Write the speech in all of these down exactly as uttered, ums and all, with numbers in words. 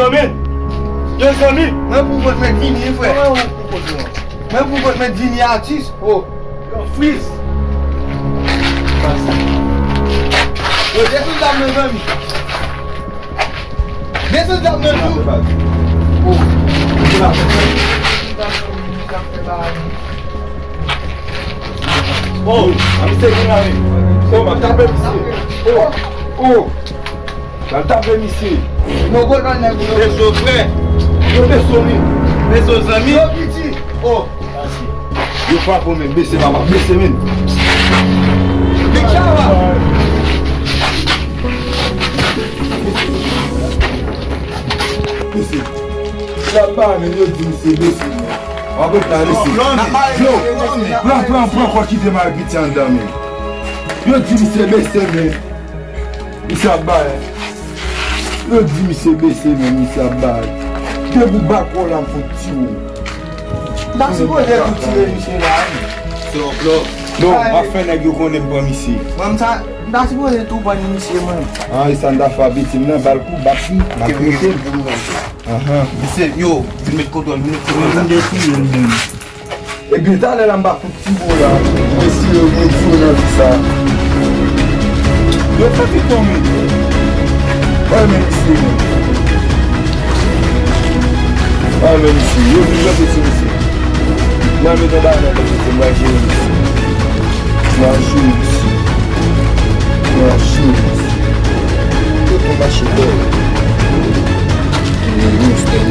Zanmi. Yo, zanmi. Mwen pou mwen mèt vini, wi, frè. Mwen pou mwen mèt vini, atis. Oh. Yo, friz. Yo, desann zam nan, zanmi. Desann zam nan, tou. Oh. Oh, a misye gen la, wi. Oh, m ap tape misye. Oh, oh. M ap tape misye. Nou gwo nan nèg ou. Beso frè. Yo beso wi. Beso zanmi. Yo piti. Oh. Yo frape w menm. Bese papa. Bese menm. Big Chava. Bese. Sa pa menm, yo di m se bese menm. W ap ret la, bese. Yo, pran, pran, pran kò kite m al piti anndan menm. Yo di m se bese menm. Misye ap bay. Yo di misye bese menm, misye ap bay. Depi w bat kò w la, m fout tiye w. M ta sipoze tou tire misye la, wi. Se yon flò. Non, m ap fè nèg yo konnen m pran misye. Mwen, m ta, m ta sipoze tou pran misye, mwen. Ah, e sa n ta fè a pitit m nan, ba l kou, bat li, maltrete l. Ahan. Misye, yo, vin met kontwòl, vin met kontwòl. Mwen vin detounen l menm. Ebyen, talè la, m pa fout ti bo la. Mwen sere, mwen di w nan vi sa. Yo fè fi tonbe. Wè men misye menm. Wè men misye. Yo vin plante sou misye. Mwen met yon bagay nan tèt misye, mwen jere misye. Mwen jere misye. Mwen jere misye. Yo tonbe mache bèl. Mwen yon stèl.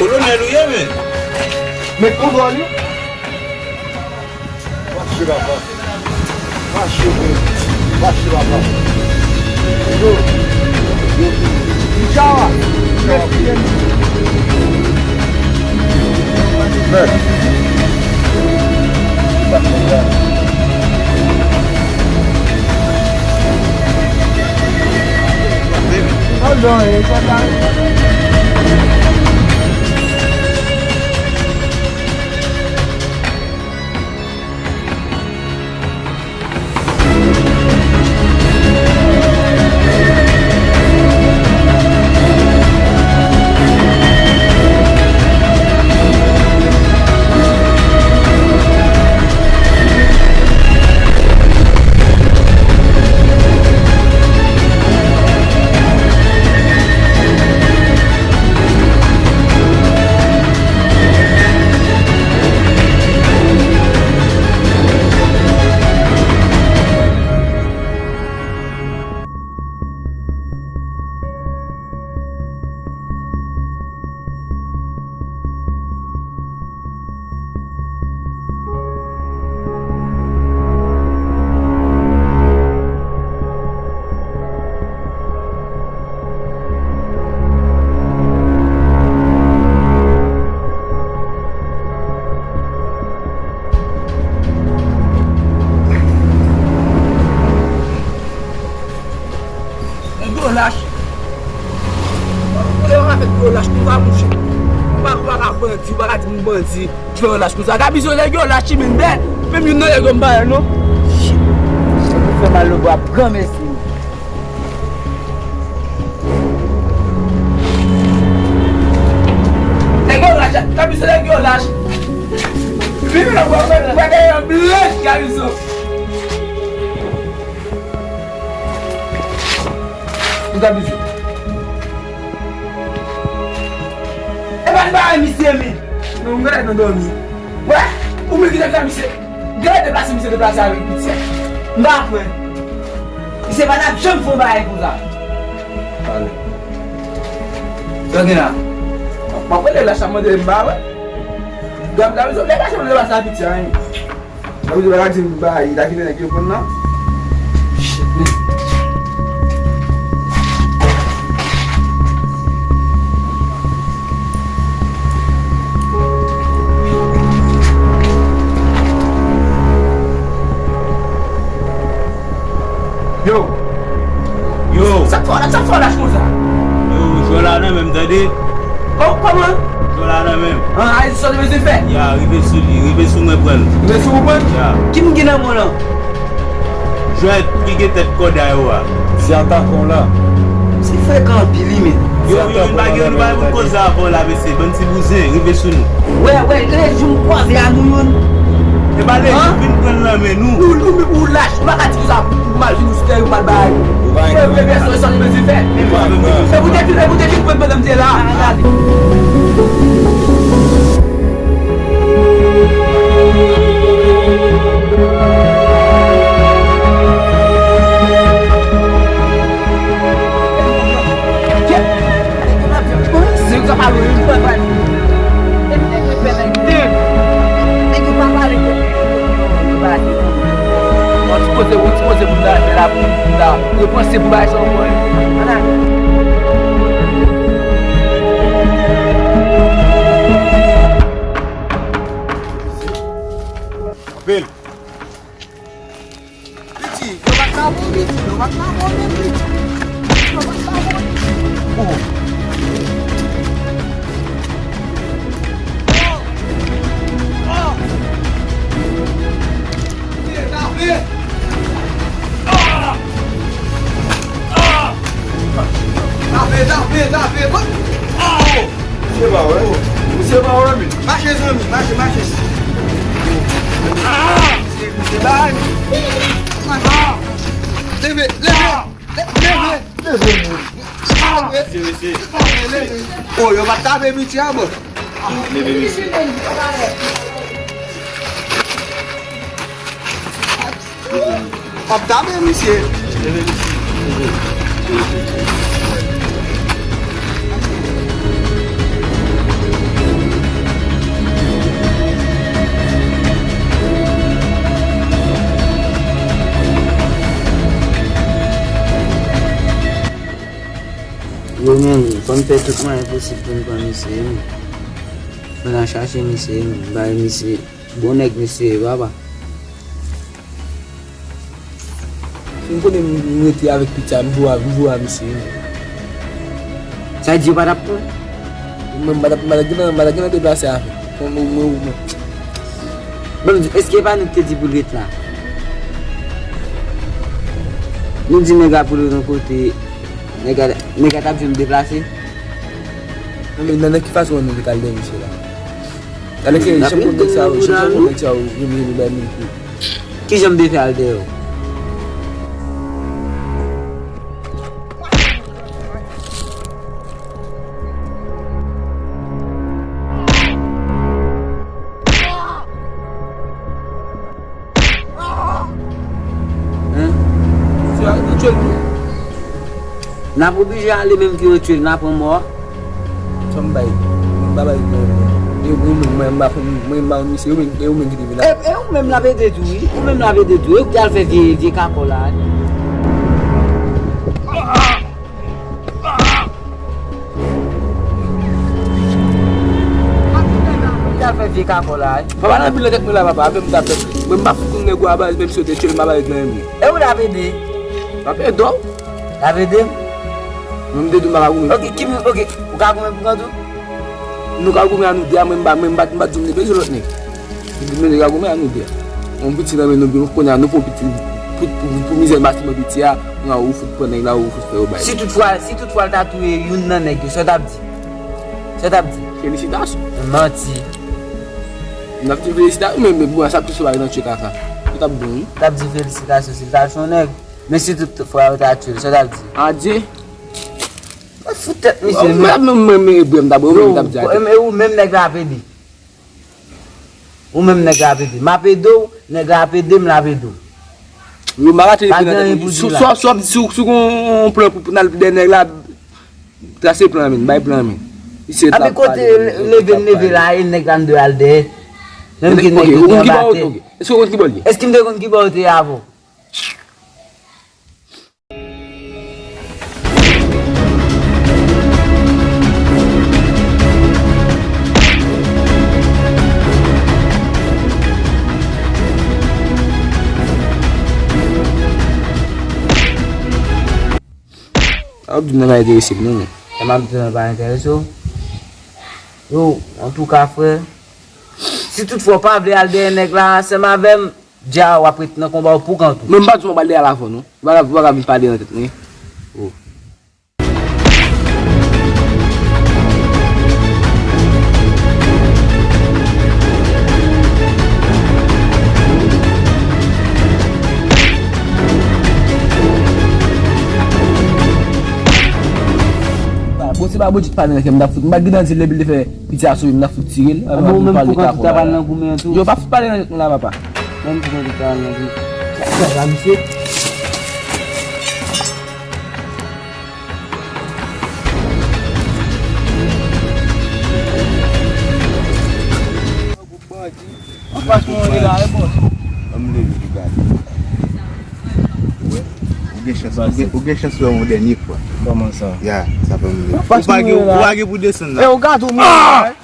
Kolonèl ou ye, men? Met kontwòl wi. Mache papa. Mache, men. Mache, papa. Yo. Yo. Yo. Yo. Yo. Yo. Nèg yo lach. Ou lè w ap fè nèg yo lach konsa, monchè. Ou pa, ou pa ka bandi, ou pa ka di moun bandi. Ou fè yo lach konsa. Gabizo, nèg yo lach, timoun bèl. Menm youn nan nèg yo m pa wè l non. Shit. Ou fè mal lo bwa, granmèsi. Nèg yo lach, Gabizo, nèg yo lach. Vini la, bwa, bwa, bwa, dèyè yon blanch, Gabizo. Ou ta bizou. E pa n bagay misye, men. Non, m gade nan dòmi. Wè, ou menm ki te fè misye. Gade deplase misye deplase avèk piti a. M pa kwè. Misye pa t ap janm fè yon bagay konsa. Ale. Sa gen la? M ap rele lach la mande m pa wè. Gade, gade, misye pa janm deplase avèk piti a, men. Sa vle di bagay di m bay, li ta kite nèg yo pran nan. Shit, man. Yo. Yo. Sa k fè w la, sa k fè w lach konsa? Yo, jwè la nan men m, tande. Kò-, kòman? La nan men m. An, Ayiti sòti bezwen fè. Ya, rive sou li, rive sou mwen pran l. Rive sou ou pran l? Ya. Ki moun ki nan men w lan? Jwèt ki gen tèt kòday ou a. Se atakon la. Se frekan anpil wi men. Yo, yo, nou pa gen, nou pa gen pou koze avè w la, mesye. Bann ti bouzen, rive sou nou. Wè, wè, lejou m kwaze a nou youn. E pa lejou vin pran l nan men nou. Nou, nou, ou lach, ou pa ka di konsa pou mal vin ou sou tè, ou mal bay. Ou pa gen. Mwen, mwen, mwen, sa, sa, mwen, mwen, fè. E pou te vin, e pou te vin pran pandan m te la. Bon, ti koze, bon, ti koze pou ta fè la, pou ta repanse pou bagay sa ankò. Anpil. Piti, yo pa t la bon, piti, yo pa t la bon, men piti. Yo pa t la bon. Oh. Oh. Oh. Tape, tape. Ah. Ah. Tape, tape, tape. Oh. Misye pa wè. Misye pa wè, men. Mache, zanmi, mache, mache. Ah. Se, se bay. Leve, leve, le-, leve. Leve, mesye. Oh, yo pa t tape piti a, bò. Leve, mesye. Leve, mesye. W ap tape misye. Leve, mesye. Yo menm, fò n fè tout mwayen posib pou n pran misye, wi. Fò n al chache misye, wi. Bay misye. Bon nèg misye ye, papa. Si m konnen m, m rete avèk piti a, m voye a, m voye a misye. Sa di yo pa t ap pran? Mwen, m pa t ap, m pa t ap gen nan, m pa t ap gen nan deplase avè l. Mwen, mwen, mwen, mwen. Bon, èske e pa nou ki te di pou l ret la? Nou di nèg la pou l ret yon kote, nèg la, nèg la t ap janm deplase? Nan, nan, nan ki fason nou te ka al dèyè misye la? Alèkse, jan pou nèg sa yo, jan pou nèg sa yo, yo vini bay moun kou. Kijan m te fè al dèyè w? Hein? Misye a, nou tchwe l tou. N ap oblije ale menm ke yo tchwe l, n ap pran mò a. Sa m bay? M pa bay, e ou menm, mwen, m pa konn, mwen, m pa konn misye, ou menm, e ou menm ki te vin la. E, e ou menm l ap ede tou, wi. Ou menm l ap ede tou. E ou ki al fè vye, vye kakò la, wi. Ou ki al fè vye kakò la, wi. Papa nan pil nan tèt mwen la, papa, avè m t ap fè. Mwen, m pa fout konn nèg ou a baz, menm si yo te tchwe l, m pa bay nan men. E ou t ap ede? M ap ede w. T ap ede m? Mwen, m te di w m pa ka goumen. Ok, ki moun, ok, ou ka goumen pou kont ou? Nou ka goumen a nou de a, mwen, m pa, mwen, m pa, m pa t di w m te bezwen lòt nèg. Mwen, nou ka goumen a nou de a. Yon piti nan men nou, nou konnen a nou fè yon piti, pou, pou, pou mizè n pase mwen piti a, nou a ou fout pran nèg la, ou fout fè yo bay. Si toutfwa, si toutfwa l ta touye youn nan nèg yo, sa w t ap di? Sa w t ap di? Felisitasyon. Manti. M t ap di felisitasyon, men, men bon, sa tou se bagay nan tchwe kaka. Ou t ap bon, wi. T ap di felisitasyon, si l ta se yon nèg. Men si tout fwa yo ta tchwe l, sa w t ap di? Adye. Mwen fout tèt misye, men. Mwen, mwen, mwen, mwen, mwen, m t ap, mwen, mwen, m t ap di adye. E ou menm nèg la ap ede. Ou menm nèg la ap ede. M ap ede w, nèg la ap ede m, l ap ede w. Yo, m pa ka tande. Pa gen anyen pou di la. Si w gon plan pou, pou n al dèyè nèg la, trase plan men, bay plan men. Epi kote leve n leve la, e nèg la n dwe al dèyè. Menm ke nèg yo te anba tè. Èske w konn ki bò l ye? Èske m te konn ki bò yo te ye avè w? Sa w ap di m nan pa enterese m non, men. Sa m ap di w nan pa enterese w? Yo, antouka, frè, si toutfwa w pa vle al dèyè nèg la ansanm avè m, dja w ap ret nan konba w pou kont ou. Mwen, m pa di w m ap al dèyè l avè w, non. Ou pa ka, ou pa ka vin pale nan tèt mwen. Oh. Bon, se pa bondye ki pale nan kè m, m t ap fout, m pa t gentan di l depi l te fè piti a sou li, m t ap fout tire l. Ah, bon, ou menm pou kont ou ta pral nan goumen an tou? Yo, pa fout pale nan tèt mwen la, papa. Menm pou kont ou ta pral nan goumen. Sa la, misye. Anfas mwen li la, e bòs. Ann leve pou gade. Ou gen chans, ou gen, ou gen chans wè yon dènye fwa. Kòman sa? Ya, sa fè m leve. Ou pa gen, ou pa gen pou desann la. E, ou gade ou mouri la, wi.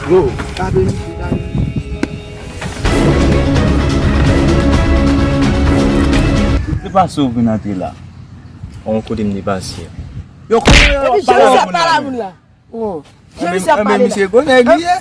Yo, gade misye, gade. Se pa sou vin antre la. On kote m te pase. Yo, kòman yo ap pale avè moun la menm? Oh. Jan misye ap pale la. Misye gwo nèg li ye.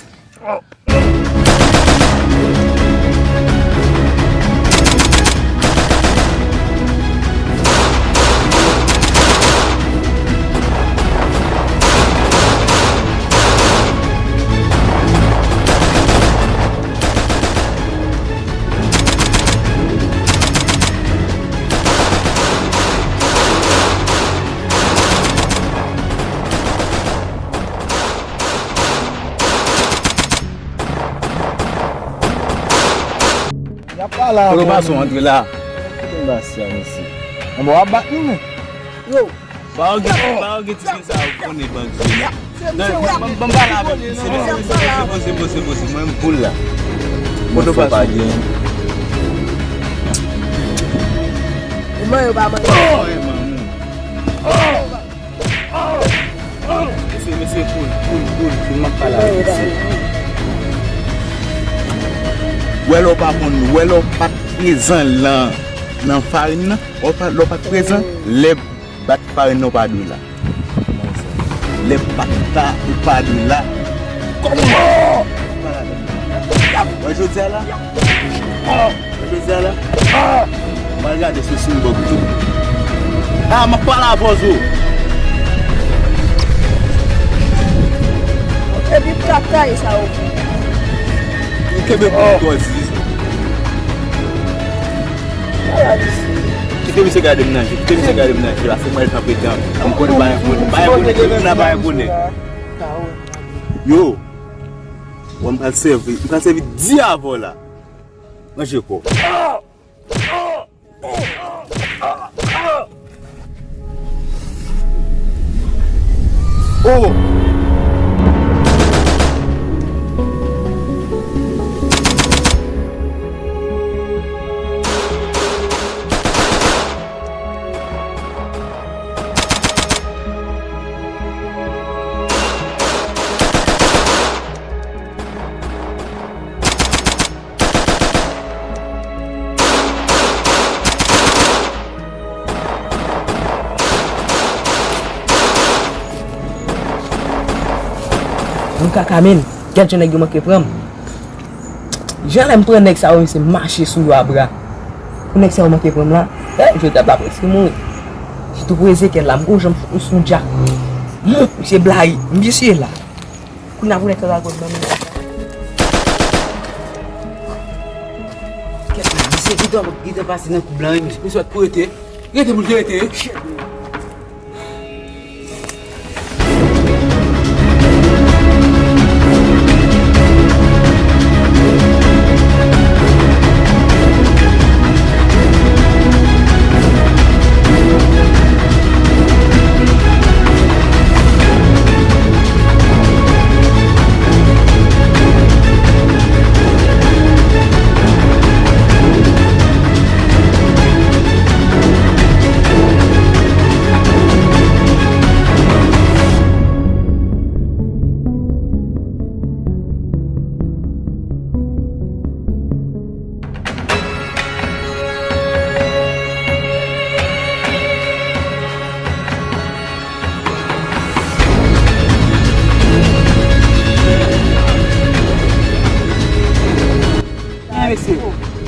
Y ap pale avè nou. Kote w pase w antre la? Kote m pase a, mesye? Anba w ap bat nou, men. Yo. Ba yo gen, ba yo gen ti zen sa yo konnen bandi yo. Ban m pale avè w, mesye, mesye, mesye, poze, poze, poze, mwen m cool la. Kote w pase? E manyen yo pa manyen. Manyen, manyen. Mesye, mesye, cool, cool, cool, cool, m ap pale avèk misye. Wè lè w pa konn, wè lè w pa t prezan lan, nan farin nan, wè w pa, lè w pa t prezan, lè bat farin nan w pa dwe la. Lè bat la, ou pa dwe la. Kòman? Wè jodi a la? Jodi a la, ah! M al gade sou Sinbòg tou. Ah, m ap pale avè w, zo. Epi m ka taye sa yo. M kenbe pou m tòzi. Ala misye. Kite misye gade m nan je, kite misye gade m nan je, paske mwen kanpe tan. M konn pa yon konnen, pa yon konnen, tout moun la pa yon konnen. Yo, wè m pral sèvi, m pral sèvi di avè w la. Manje kò. Oh! Mwen kaka menm, gad jan nèg yo manke pran m. Jan lè m pran nèg sa yo, misye mache sou yo a bra. Pou nèg sa yo manke pran m la, eh, jodi a m ta prèske mouri. Sitou pou Ezekyèl la, m gon jan m fout misye yon djak. Mou, misye blayi, m visye la. Kounye a pou nèg sa yo al pran m nan men nèg sa. Kèt la, misye gentan, gentan pase nan kou blan wi, misye. Misye sot pou rete. Rete pou l te rete. Ki mesye?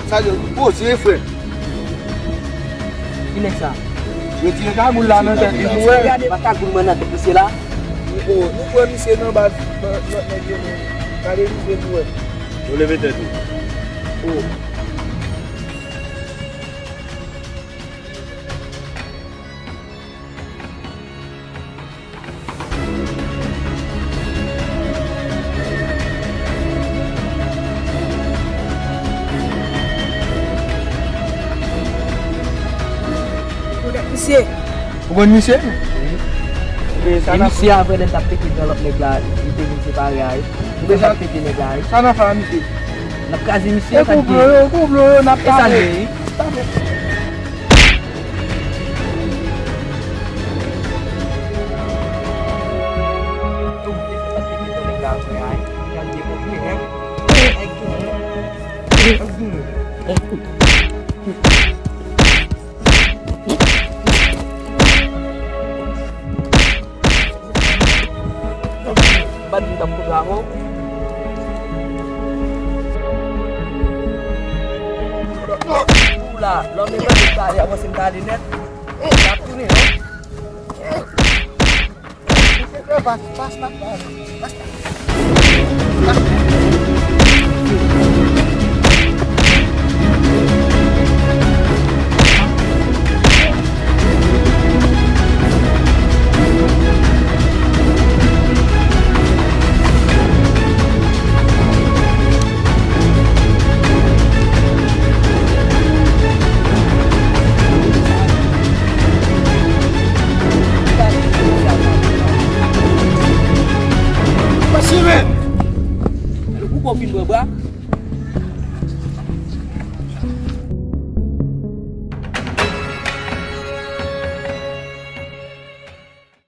Sa yo poze, frè. Ki nèg sa? Retire kagoul la nan tèt li pou wè. Gade pa kagoul mwen nan tèt misye la. Oh, nou wè misye nan baz, nan, nan, nan, nan, gade misye pou wè. Nou leve tèt nou. Oh. Ou konn misye? Ou konn misye? E misye a vre lè l t ap pete dan lòt nèg la, li te vin separe a wi. Ou konn sa k pete nèg la wi. Sa n ap fè a misye? N ap kraze misye, sa l ye? E konplo yo, konplo yo, n ap tape. E sa l ye wi? Tape. M pa t di m t ap kontre avè w. Ou la, lè w mete talè, avanse m talè nèt. M ap tounen, non? Misye fè pas, pas la, pas la. Pase men! Ou konn fin pran bra?